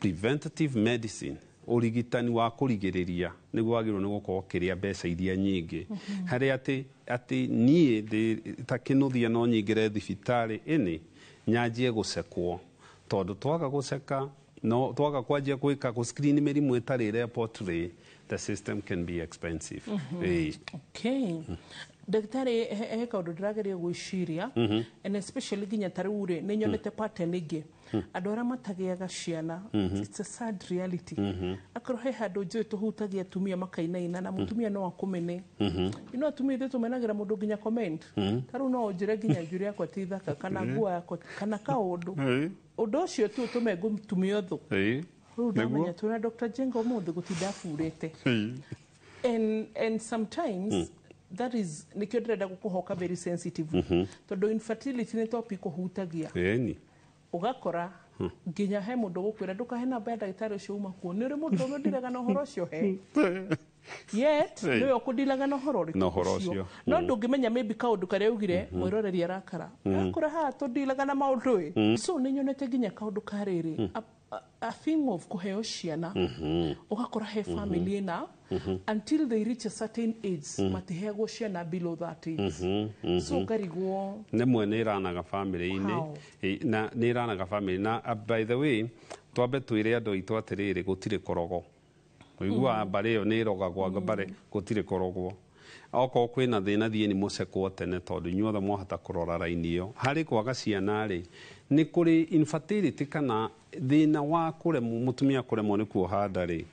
preventative medicine, ũrigitani wa kũrigĩrĩria, nĩguo wagĩrĩirwo nĩ gũkorwo ũkĩrĩa mbeca iria nyingĩ, harĩa atĩ niĩ ndĩ ta Kĩnũthia no nyingĩre thibitarĩ ĩnĩ nyanjie gũcekwo, tondũ twaga gũceka No twaga kwanjia gwĩka gũ screen mĩrimũ ĩtarĩ report rĩ, the system can be expensive. Ĩĩ. Okay, ndagĩtarĩ, he kaũndũ ndĩrageria gwĩciria, and especially nginya ta rĩu rĩ, nĩ nyonete pattern ĩngĩ, andũ arĩa matagĩaga ciana. It's a sad reality. Akorwo he handũ njũĩ tũhutagia atumia makainaina na mũtumia no akũmene. Atumia ithuĩ tũmenagĩra mũndũ nginya comment. Ta rĩu no ũnjĩre nginya njuĩrĩ yakwa ti thaka, kana nguo yakwa, kana kaũndũ, ũndũ ũcio tu ũtũme ngũtumia ũthũ. Rĩu ndamenya twĩna Dr. Jenga ũmũthĩ gũtinda aburĩte. And sometimes that is nikio ndĩrenda gũkũhoka very sensitive, tondũ infertility nĩ topic ũhutagia. Ũgakora nginya he mũndũ ũgũkwĩra, "Ndũkahe namba ya ndagĩtarĩ ũcio uma kuo, nĩ ũrĩ mũndũ ũmwe ũndiraga na ũhoro ũcio he," yet nĩwe ũkũndiraga na ũhoro ũrĩkũ? Na ũhoro ũcio. No ndũngĩmenya maybe kaũndũ karĩa augire mwĩroreri arakara akora haha tũndilaga na maũndũ ĩ. So nĩ nyonete nginya kaũndũ ka rĩrĩ, a thing of kũheo ciana. Ũgakora he family ĩna, until they reach a certain age, matiheagwo ciana below that age. So ngarigwo. Rĩmwe nĩ ĩranaga family-inĩ. How? Na nĩ ĩranaga family na by the way, twambe twĩre andũ aitũ atĩrĩrĩ, gũtirĩ kũrogwo. Ũiguaga mbarĩ ĩyo nĩ ĩrogagwo, anga mbarĩ gũtirĩ kũrogwo. Okorwo kwĩna thĩna, thiĩ nĩ mũcekwo tene, tondũ inyuothe mwahota kũrora raini ĩyo. Harĩ kwaga ciana rĩ, nĩ kũrĩ infertility kana thĩna wa kũremwo, mũtumia kũremwo nĩ kuoha nda rĩ,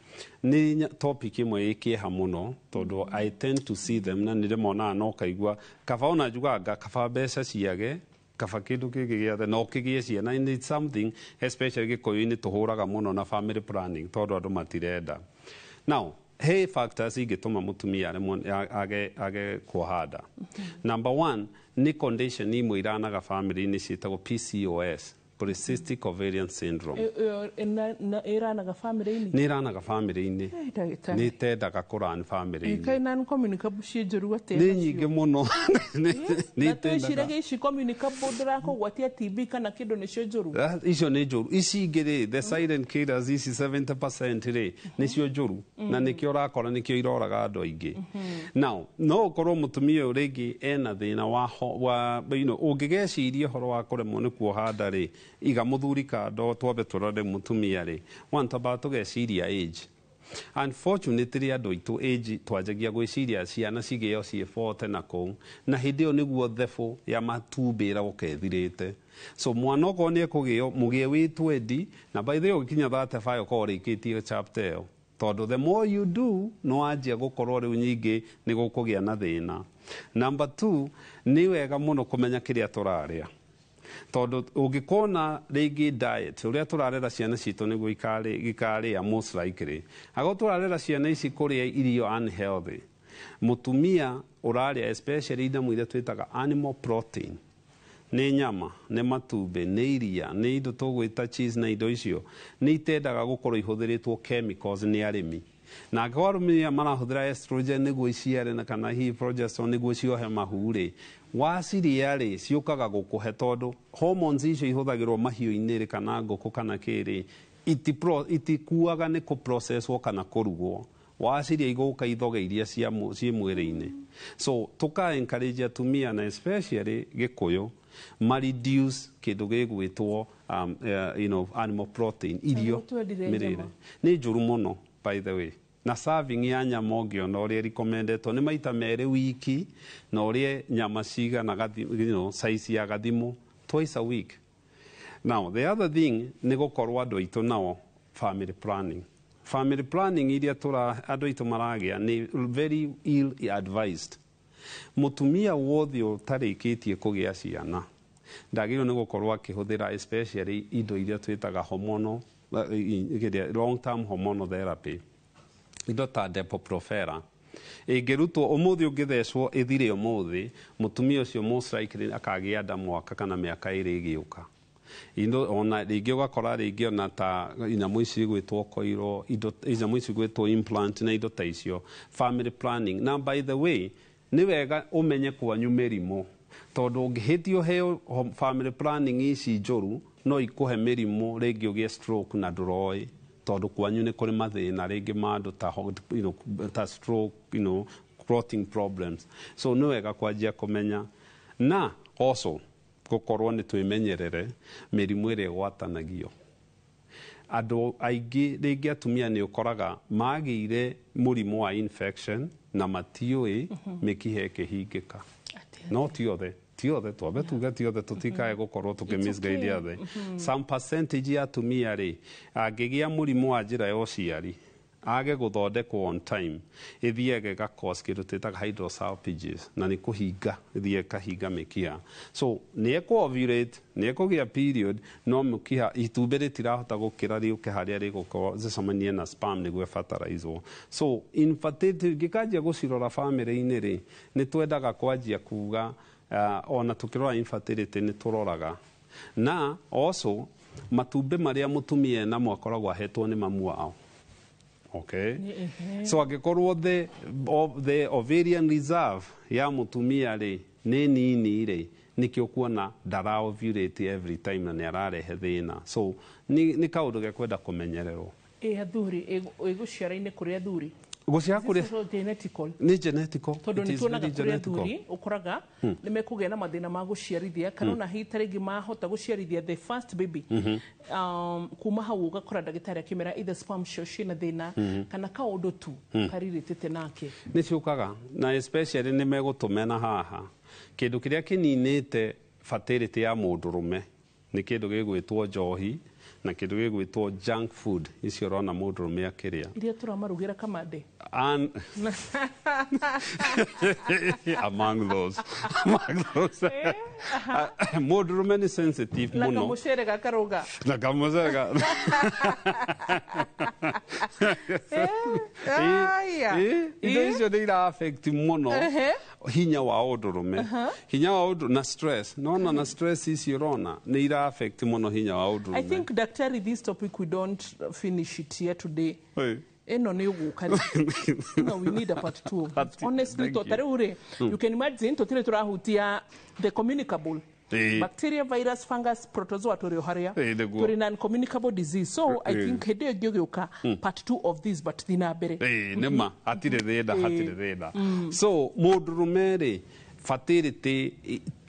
nĩ topic ĩmwe ĩ kĩeha mũno, tondũ I tend to see them na nĩ ndĩmonaga, no kaigua kaba ona njugaga kaba mbeca ciage, kaba kĩndũ kĩngĩ gĩothe no kĩgĩe ciana. And it's something especially gĩkũyũ-inĩ tũhũraga mũno na family planning, tondũ andũ matirenda. Now he factors ingĩtũma mũtumia aremwo age kuoha nda. Number one nĩ condition imwe iranaga family-inĩ ciĩtagwo PCOS, polycystic ovarian syndrome. Ĩranaga family-inĩ? Nĩ iranaga family-inĩ. Eh, ndagĩtarĩ. Nĩ itendaga kũran family-inĩ. Kaĩ non communicable ciĩ njũru atĩa? Nĩ nyingĩ mũno. Nĩ Na itendaga. twĩciragia ici communicable, ndĩrakũgwatia TB kana kĩndũ, nĩcio njũru. Ah, icio nĩ njũru. Ici ingĩ rĩ, the silent killers, ici 70% rĩ, nĩcio njũru, na nĩkĩo ũrakora nĩkĩo iroraga andũ aingĩ. Now no ũkorwo mũtumia ũyũ rĩngĩ ena thĩna wa ũngĩgeciria ũhoro wa kũremwo nĩ kuoha nda rĩ, iga mũthuri kando, twambe tũrore mũtumia rĩ. One, twambaga tũgeciria age. Unfortunately, andũ aitũ age twanjagia gwĩciria ciana cigĩo ciĩ 40 na kũu, na hĩndĩ ĩyo nĩguo thebũ ya matumbĩ ĩroka ĩthirĩte. So mwana okorwo nĩ ekũgĩo, mũgĩe wĩ 20. Na by the way, ũgĩkinya 35 ũkorwo ũrĩkĩtie chapter ĩyo, tondũ the more you do, no wanjia gũkorwo rĩu nyingĩ nĩ gũkũgĩa na thĩna. Number two, nĩ wega mũno kũmenya kĩrĩa tũrarĩa, tondũ ũngĩkona rĩngĩ diet ũrĩa tũrarera ciana citũ nĩguo ikarĩa, most likely ago tũrarera ciana ici kũrĩa irio unhealthy. Mũtumia ũrarĩa especially indo iria twĩtaga animal protein, nĩ nyama, nĩ matumbĩ, nĩ iria, nĩ indo tũgwĩta cheese na indo icio, nĩ itendaga gũkorwo ihũthĩrĩtwo chemicals nĩ arĩmi, na angĩkorwo arũme aya marahũthĩra estrogen nĩguo iciare, na kana hihi progesterone nĩguo ciohe mahu rĩ, waciria rĩ, ciũkaga gũkũhe, tondũ hormones icio ihũthagĩrwo mahiũ-inĩ rĩ, kana ngũkũ kana kĩrĩ, itikuaga nĩ kũprocesswo kana kũrugwo. Waciria igũka ithoge iria ciĩ mwĩrĩ-inĩ. So tũka encourage atumia, na especially gĩkũyũ, ma reduce kĩndũ gĩgwĩtwo animal protein irio. Twendire mĩrĩre nyama. Nĩ njũru mũno, by the way. Na serving ya nyama ũngĩona ũrĩa recommendetwo nĩ maita merĩ wiki, na ũrĩe nyama cigana size ya gathimũ twice a week. Now the other thing nĩ gũkorwo andũ aitũ nao family planning, family planning iria tũra andũ aitũ maragĩa nĩ very ill advised. Mũtumia wothe ũtarĩkĩtie kũgĩa ciana ndagĩrĩirwo nĩ gũkorwo akĩhũthĩra especially indo iria twĩtaga hormonal, long term hormonal therapy, indo ta Depo-Provera. Ĩngĩrutwo ũmũthĩ, ũngĩthecwo ĩthire ũmũthĩ, mũtumia ũcio most likely akagĩa nda mwaka kana mĩaka 2 ĩgĩũka. Indo ona rĩngĩ ũgakora rĩngĩ ona ta nyamũ ici igwĩtwo koiro, indo nyamũ ici igwĩtwo implant na indo ta icio, family planning. Na by the way, nĩ wega ũmenye kwanyu mĩrimũ, tondũ ũngĩhĩtio heo family planning ici njũru, no ikũhe mĩrimũ, rĩngĩ ũgĩe stroke na ndũroĩ, tondũ kwanyu nĩ kũrĩ mathĩna rĩngĩ ma andũ ta, ta stroke, clotting problems. So nĩ wega kwanjia kũmenya, na also gũkorwo nĩ twĩmenyerere mĩrimũ ĩrĩa ĩgwatanagio. Andũ aingĩ rĩngĩ atumia nĩ ũkoraga magĩire mũrimũ wa infection na matiũĩ, mĩkiha ĩkĩhingĩka. No ti othe, ti othe, twambe tuge ti othe, tũtikae gũkorwo tũkĩ misguide othe. Some percentage ya atumia rĩ, angĩgĩa mũrimũ wa njĩra ya ũciari, age gũthondekwo on time, ĩthiaga ĩga cause kĩndũ twĩtaga hydrosalpinges, na nĩ kũhinga, ĩthiaga ĩkahinga mĩkiha. So nĩ ekũ ovulate, nĩ ekũgĩa period, no mũkiha, itumbĩ rĩtirahota gũkĩra rĩũke harĩa rĩgũkorwo rĩcemanie na sperm nĩguo fertilizwo. So infertility ngĩkanjia gũcirora bamĩrĩ-inĩ rĩ, nĩ twendaga kwanjia kuga ona tũkĩrora infertility nĩ tũroraga na also matumbĩ marĩa mũtumia enamo akoragwo ahetwo nĩ mamu wao. Okay, so angĩkorwo the ovarian reserve ya mũtumia rĩ nĩ nini rĩ, nĩkĩo kuona ndara ovulate every time na nĩ ararehe thĩna. So nĩ kaũndũ gekwenda kũmenyererwo. Ĩ athuri, ĩgũciara-inĩ kũrĩ athuri? Gũciara kũrĩ Is this genetical? Nĩ genetical. Tondũ nĩ tuonaga kũrĩ athuri ũkoraga nĩ mekũgĩa na mathĩna ma gũciarithia, kana ona hihi ta rĩngĩ mahota gũciarithia the first baby, kuma hau ũgakora ndagĩtarĩ akĩmera either sperm cio ciĩna thĩna kana kaũndũ tu karirĩtĩte nake. Nĩ ciũkaga na especially nĩ megũtũmena haha kĩndũ kĩrĩa kĩninĩte fertility ya mũndũrũme nĩ kĩndũ gĩgwĩtwo njohi na kĩndũ gĩgwĩtwo junk food icio ũrona mũndũrũme akĩrĩa. Iria tũramarugĩra kamande. And among those mũndũrũme nĩ sensitive na mũno. Kamũcere gakaruga. Na kamũcere ga Aya. Indo icio nĩ ira affect mũno hinya wa ũndũrũme, hinya wa ũndũ na stress nona na stress ici ũrona nĩ ira affect mũno hinya wa I ũndũrũme. think, daktari, this topic we don't finish it here today. Hey. Ĩno nĩ ũgũka rĩ. No, we need a part two of this. Honestly, Thank to ta you. rĩu rĩ, you can imagine tũtirĩ tũrahutia the communicable bacteria, virus, fungus, protozoa, tũrĩ o harĩa Ĩĩ, nĩguo. tũrĩ non-communicable disease. So I think hĩndĩ ĩyo ĩngĩ ũgĩũka, part two of this, but thi na mbere. Ĩĩ, nĩma hatirĩ thĩna, hatirĩ thĩna. So mũndũrũme rĩ, fertility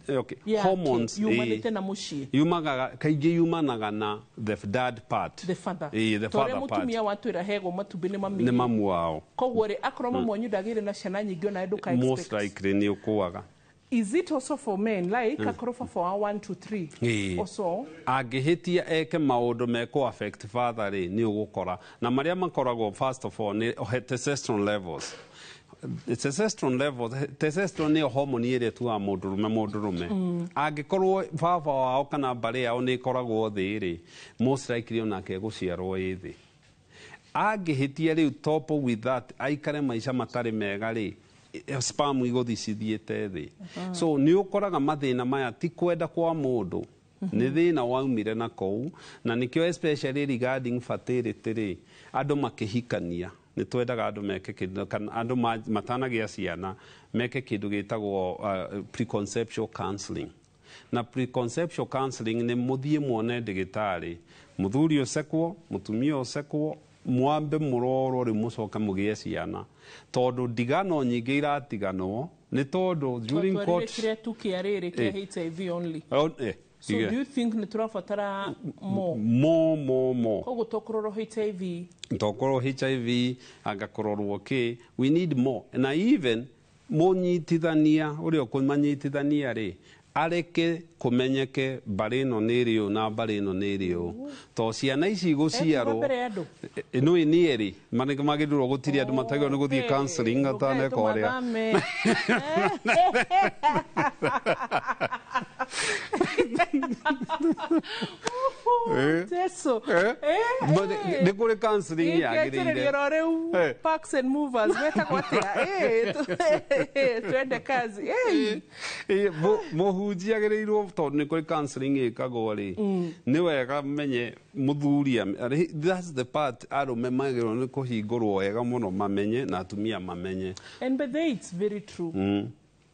okay, Yake, hormones yumanĩte na mũciĩ. Yumagaga kaingĩ, yumanaga na the dad part. The father. Ĩĩ, the Ta ũrĩa father part. mũtumia watwĩra hegwo matumbĩ nĩ mami. Nĩ mamu wao. Koguo rĩ, akorwo mamu wanyu ndagĩire na ciana nyingĩ, onawe ndũka Most expect. likely nĩ ũkwaga. Is it also for men, like akorwo baba wa 1 2 3 also? Angĩhĩtia eke maũndũ mekũ affect father rĩ, nĩ ũgũkora na marĩa makoragwo, first of all, nĩ testosterone levels. Testosterone levels, testosterone nĩyo hormone ĩrĩa tuaga mũndũrũme mũndũrũme. Angĩkorwo baba wao kana mbarĩ yao nĩ ĩkoragwo thĩ rĩ, most likely onake gũciarwo ĩ thĩ. Angĩhĩtia rĩu, top with that, aikare maica matarĩ mega rĩ, sperm igũthiĩ cithiĩte thĩ. So nĩ ũkoraga mathĩna maya ti kwenda kwa mũndũ, nĩ thĩna waumire na kũu. Na nĩkĩo especially regarding fertility rĩ, andũ makĩhikania nĩ twendaga andũ meke kĩndũ, kana andũ matanagĩa ciana meke kĩndũ gĩtagwo preconceptual counseling. Na preconceptual counseling nĩ mũthiĩ muone ndĩgĩtarĩ, mũthuri ũcekwo, mũtumia ũcekwo, mwambe mũrorwo rĩu, mũcoke mũgĩe ciana, tondũ ndigano nyingĩ iratiganwo nĩ tondũ during Twatwarire court kĩrĩa tu kĩa rĩrĩ kĩa HIV only. Oh, So do you think nĩ tũrabatara more? More, more, more. Koguo tũkũrorwo HIV? Tokorwo HIV, angakũrorwo kĩ, we need more. Na even mũnyitithania ũrĩa ũkũmanyitithania rĩ, areke kũmenyeke mbarĩ ĩno nĩ ĩrĩ ũũ na mbarĩ ĩno nĩ ĩrĩ ũũ, to ciana ici Ekuga gũciarwo mbere ya andũ? Nĩ nĩ erĩ magĩrĩirwo gũtirĩ andũ matagĩrĩirwo nĩ gũthiĩ counseling ataneka ũrĩa. Tũmathame. Jesu. But nĩ kũrĩ counseling yagĩrĩire. Ingĩanjĩrĩria ro rĩu. Parks and Movers wetagwo atĩa? Twende kazi. Mũhunjia agĩrĩirwo, tondũ nĩ kũrĩ counseling ĩkagwo rĩ, nĩ wega menye mũthuri that's the part arũme magĩrĩirwo nĩ kũhingũrwo wega mũno mamenye, na atumia mamenye. And by the way, it's very true.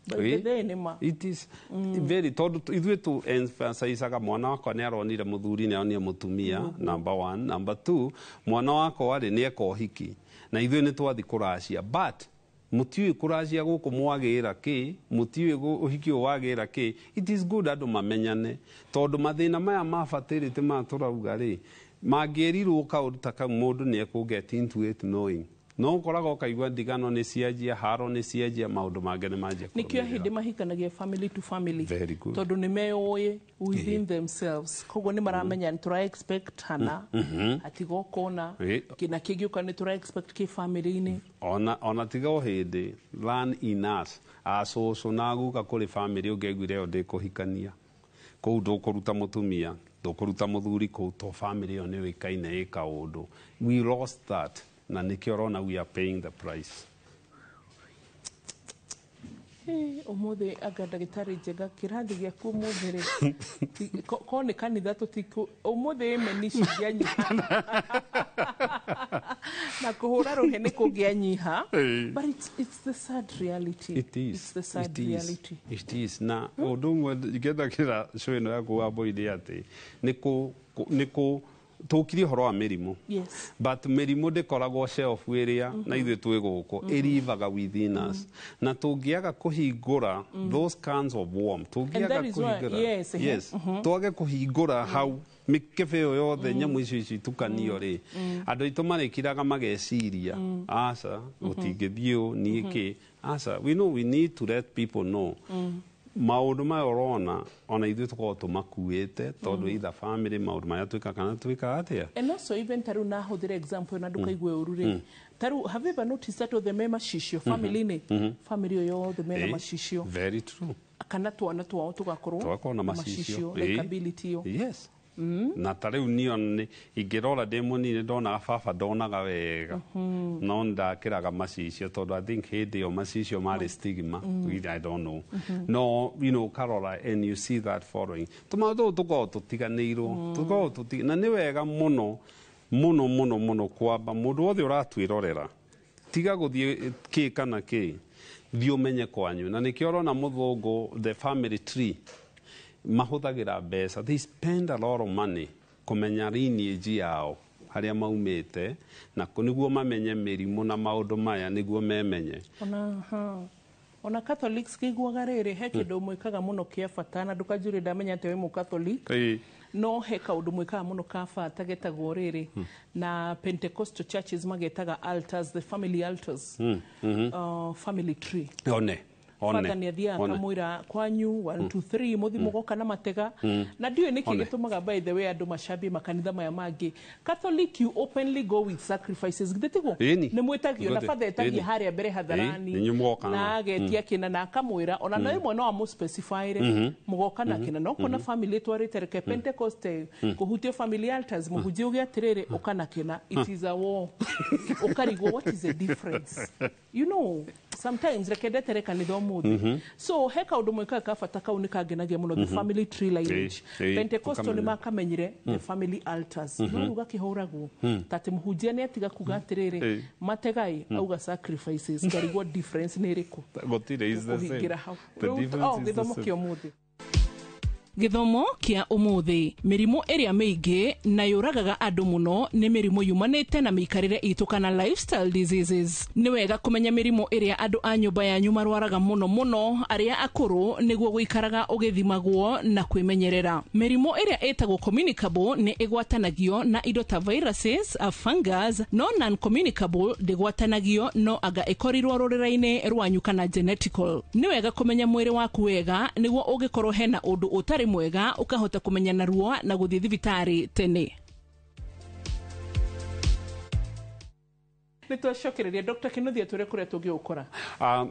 By the way, nĩ ma. It is very, tondũ ithuĩ tu emphasizaga mwana wakwa nĩ aronire mũthuri, nĩ aronire mũtumia, number one. Number two, mwana wakwa rĩ, nĩ eka ũhiki na ithuĩ nĩ twathi kũracia, but mũtiũĩ kũracia gũkũ mwagĩra kĩ, mũtiũĩ ũhiki ũyũ wagĩra kĩ. It is good andũ mamenyane, tondũ mathĩna maya ma fertility maya tũrauga rĩ, Mangĩrirwo kaũndũ ta kau, mũndũ nĩ ekũ get into it knowing, no ũkoraga ũkaigua ndigano nĩ cianjia, haro nĩ cianjia, maũndũ mangĩ nĩ manjia Nĩkĩo kũrũmĩrĩra. hĩndĩ mahikanagia family to family. Very good. Tondũ nĩ meũĩ within themselves, koguo nĩ maramenya nĩ tũra expect hana hatigokona kĩna kĩngĩũka, nĩ tũra expect kĩ family-inĩ. Ona tiga o hĩndĩ run in us, acũcũ na guka, kũrĩ family ũngĩaiguire ĩyo ndĩkũhikania kũu, ndũkũruta mũtumia, ndũkũruta mũthuri kũu, to family ĩyo nĩ yũĩkaine ĩ kaũndũ. We lost that, na nĩkĩo ũrona we are paying the price. Ĩ, ũmũthĩ anga ndagĩtarĩ Njega, kĩrathi gĩaku ũmũthĩ rĩ, ko nĩ kanitha tũtikũ ũmũthĩ, meni cingĩanyiha na kũhũra rũhĩ nĩ kũngĩanyiha. But it's the sad reality. It is. It's the sad It is. reality. It is. Na ũndũ ũmwe ingĩendakĩra show ĩno yaku wa mbũi atĩ nĩ kũ tũkirie ũhoro wa mĩrimũ, but mĩrimũ ndĩkoragwo shelf ĩrĩa na ithuĩ twĩ gũkũ, ĩrivaga within us, na tũngĩaga kũhingũra those cans of worm, tũngĩaga And that is why- kũhingũra, yes, twage kũhingũra hau mĩkebe ĩyo yothe, nyamũ icio ici itukanio rĩ, andũ aitũ marĩkiraga mageciria, aca, gũtingĩthiĩ ũũ, niĩ kĩ, aca. We know we need to let people know maũndũ maya ũrona ona ithuĩ tũkoragwo tũmakuĩte, tondũ either family, maũndũ marĩa twĩkaga kana twĩkaga atĩa. And also even tarĩu nahũthĩra example na ndũkaigue ũru rĩ, tarĩu have you ever noticed that othe me macicio family-inĩ, family ĩyo yothe mena macicio? Very true. Kana twana twao tũgakorwo Tũgakorwo na macicio. Like ability ĩyo. Yes, na ta rĩu niĩ nĩ ingĩrora ndĩ mũnini, ndonaga baba ndonaga wega, no ndakĩraga macicio, tondũ I think hĩndĩ ĩyo macicio marĩ stigma. I don't know, no ũkarora and you see that following tũmaũndũ tũũ tũkoragwo tũtiganĩirwo, tũkoragwo na nĩ wega mũno mũno mũno mũno kwamba mũndũ wothe ũratwĩrorera, tiga gũthiĩ kĩ kana kĩ, thiĩ ũmenye kwanyu. Na nĩkĩo ũrona mũthũngũ, the family tree, mahũthagĩra mbeca, they spend a lot of money kũmenya lineage yao, harĩa maumĩte, na nĩguo mamenye mĩrimũ na maũndũ maya, nĩguo memenye. Ona ha ona Catholics kĩiguaga rĩrĩ, he kĩndũ mwĩkaga mũno kĩa bata, na ndũkanjũrie ndamenya atĩ wĩ mũcatholic, no he kaũndũ mwĩkaga mũno ka bata getagwo rĩrĩ, na Pentecostal churches magetaga altars, the family altars, family tree. One one. Father nĩ athiaga one. Akamwĩra kwanyu 1 2 3, mũthi mũgoka na matega, na ndiũĩ nĩkĩ One. gĩtũmaga, by the way, andũ macambie makanitha maya mangĩ. Catholic, you openly go with sacrifices, githĩ tiguo? Ĩni. Nĩ mwĩtagio na Githĩ. father etagia Ĩni. harĩa mbere hadharani, Ĩĩ, nĩ mũgoka na agetia kĩna na akamwĩra ona no ĩmwe no amũspecifyre, mũgoka na kĩna, no kona family ĩtwarĩte reke Pentecost kũhutio family altars, mũhunjia uge atĩrĩrĩ, ũka na kĩna, it is a war. Ũkarigwo what is the difference. Sometimes reke ndetere kanitha ũmũthĩ. So he kaũndũ mwĩkaga ka bata, kau nĩ kangenagia mũno, the family tree lineage. Ĩĩ, Pentecostal nĩ tũkamenya. makamenyire the family altars, no rĩu gakĩhũragwo ta atĩ mũhunjia nĩ atiga kuga atĩrĩrĩ, mategai, auga sacrifices, ngarigwo difference nĩ ĩrĩkũ. Gũtirĩ, is the same. Kũhingĩra hau. The Rĩu, difference oh, is the gĩthomo same. kĩa ũmũthĩ, gĩthomo kĩa ũmũthĩ, mĩrimũ ĩrĩa mĩingĩ na yũragaga andũ mũno nĩ mĩrimũ yumanĩte na mĩikarĩre itũ kana lifestyle diseases. Nĩ wega kũmenya mĩrimũ ĩrĩa andũ a nyũmba yanyu marwaraga, mũno mũno arĩa akũrũ, nĩguo gũikaraga ũgĩthimagwo na kwĩmenyerera. Mĩrimũ ĩrĩa ĩtagwo communicable nĩ ĩgwatanagio na indo ta viruses, fungus, no non communicable ndĩgwatanagio, no anga ĩkorirwo rũrĩra-inĩ rwanyu kana genetical. Nĩ wega kũmenya mwĩrĩ waku wega, nĩguo ũngĩkorwo hena ũndũ ũtarĩ mwega ũkahota kũmenya narua na gũthiĩ thibitarĩ tene. Nĩ twacokereria Dr. Kinuthia, tũrĩ kũrĩa tũngĩgũkora.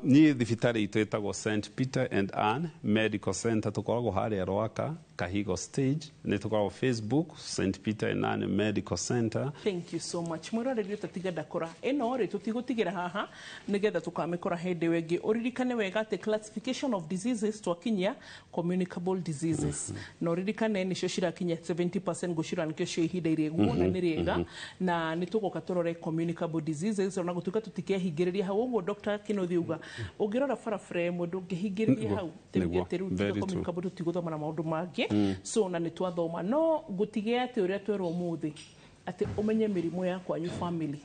Niĩ thibitarĩ itũ ĩtagwo St Peter and Ann Medical Center, tũkoragwo harĩa Rwaka, Kahigo Stage. Nĩ tũkoragwo Facebook, St Peter and Ann Medical Center. Thank you so much, mwĩroreri ũtatiga ndakora ĩno rĩ, tũtigũtigĩra haha nĩgetha tũkamĩkora hĩndĩ ĩyo ĩngĩ. Ũririkane wega atĩ classification of diseases twakinyia communicable diseases, na ũririkane nĩcio cirakinyia 70% ngũcira, nĩkĩo cio ihinda irĩguo na nĩ rĩega, na nĩ tũgoka tũrore communicable diseases, ona gũtuĩka tũtikehingĩrĩria hau ũguo Dr. Kinuthia uga, ũngĩrora barabara ĩmwe ndũngĩhingĩrĩria hau. Nĩguo, Tũtige rĩu tiga very true. Communicable tũtigũthoma na maũndũ mangĩ. So na nĩ twathoma, no ngũtige atĩ ũrĩa twerwo ũmũthĩ, atĩ ũmenye mĩrimũ ya kwanyu family,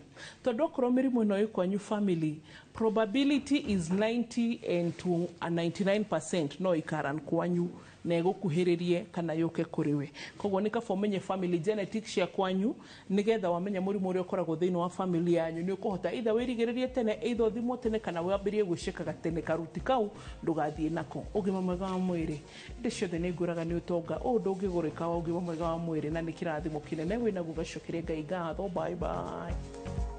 tondũ okorwo mĩrimũ ĩno ĩ kwanyu family, probability is 90 and to 99% no ikaran kwanyu. Na ĩgũkuhĩrĩrie kana yũke kũrĩ we. Koguo nĩ kaba ũmenye family genetics cia kwanyu, nĩgetha wamenya mũrimũ ũrĩa ũkoragwo thĩinĩ wa family yanyu, nĩ ũkũhota either wĩrigĩrĩrie tene, either ũthimwo tene, kana wambĩrĩrie gwĩcekaga tene karuti kau ndũgathiĩ nako. Ũgima mwega wa mwĩrĩ hĩndĩ ciothe nĩ ngwĩraga nĩ ũtonga ũũ ndũngĩgũrĩka wa ũgima mwega wa mwĩrĩ, na nĩ kĩrathimo kĩnene wĩnaguo. Gacokerie Ngai ngatho. Bye bye.